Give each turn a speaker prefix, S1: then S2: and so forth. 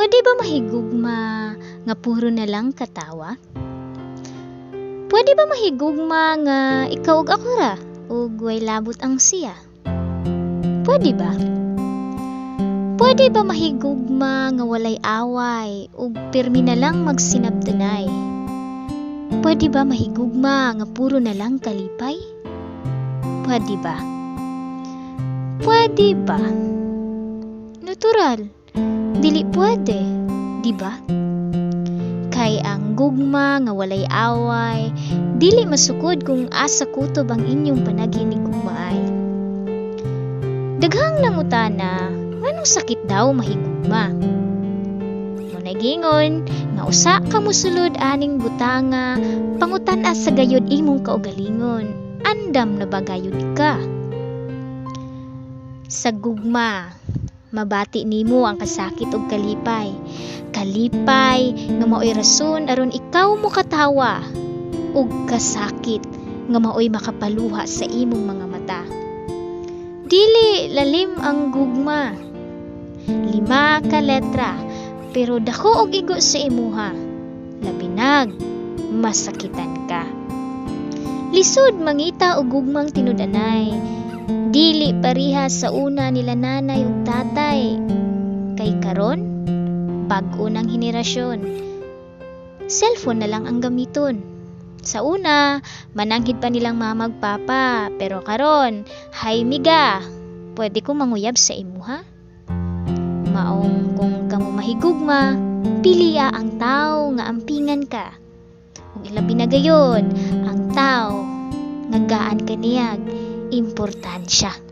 S1: Pwede ba mahigugma nga puro na lang katawa? Pwede ba mahigugma nga ikaw ug ako ra ug way labot ang siya? Pwede ba? Pwede ba mahigugma nga walay away ug pirmi na lang magsinabtanay? Pwede ba mahigugma nga puro na lang kalipay? Pwede ba? Pwede ba? Natural, dili pwede, di ba? Kay ang gugma nga walay away, dili masukod kung asa kutob ang inyong panaginigugmaay. Daghang nangutana, nganong sakit daw mahigugma? Mao giingon nga usa ka mosulod aning butanga, pangutan-a sa gayud imong kaugalingon, andam na ba gayud ka? Sa gugma, mabati nimo ang kasakit ug kalipay. Kalipay nga maoy rason aron ikaw mokatawa ug kasakit nga maoy makapaluha sa imong mga mata. Dili lalim ang gugma. 5 ka letra pero dako og igo sa imuha. Labinag masakitan ka. Lisod mangita og gugmang tinud-anay. Dili pareha sa una nila nanay ug tatay. Kay karon, bag-o ng henerasyon. Cellphone na lang ang gamiton. Sa una, mananghid pa nilang mama ug papa, pero karon, "Hi miga, pwede ko manguyab sa imuha?" Maong kung kamo mahigugma, pilia ang tao nga ampingan ka. Ug ilabi na gayod, ang tao nga gaan ka niyag importansya.